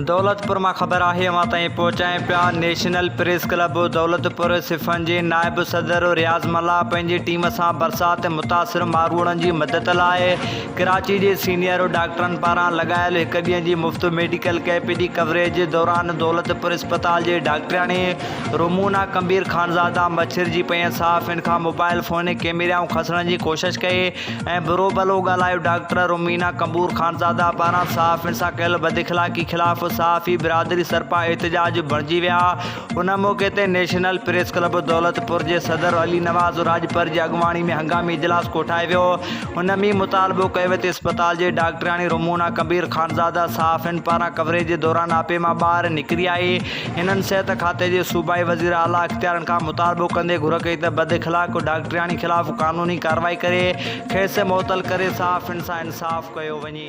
دولتپور مان خبر آهي اوهان تائين پهچائين پيا نيشنل پريس ڪلب دولتپور صفن جي نائب صدر رياض ملاح پنهنجي ٽيم سان برسات متاثر ماروئڙن جي مدد لاء ڪراچي جي سينيئر ڊاڪٽرن پاران لڳايل هڪ ڏينهن جي مفت ميڊيڪل ڪئمپ جي ڪوريج دوران دولتپور اسپتال جي ڊاڪٽرياڻي رومونا ڪنبير خانزاده مڇرجي پئي ۽ صحافين کان موبائل فون ۽ ڪئميرائون کسڻ جي ڪوشش ڪئي ۽ برو ڀلو ڳالهايو ڊاڪٽر رومينا ڪنبور خانزاده پاران صحافين سان ڪيل بداخلاقي خلاف صحافي برادري سرپا احتجاج بڻجي ويا ان موقعي تي نيشنل پريس ڪلب دولتپور جي صدر علي نواز راڄپر جي اڳواڻي ۾ هنگامي اجلاس ڪوٺايو ويو ان ۾ مطالبو ڪيو ويو ته اسپتال جي ڊاڪٽرياڻي رومونا ڪنبير خانزاده صحافين پاران ڪوريج جي دوران آپي مان ٻاهر نڪري آئي هنن صحت کاتي جي صوبائي وزير اعليٰ اختيارن کان مطالبو ڪندي گهر ڪئي ته بداخلاق ڊاڪٽرياڻي خلاف قانوني ڪارروائي ڪري کيس معطل ڪري صحافين سان انصاف ڪيو وڃي.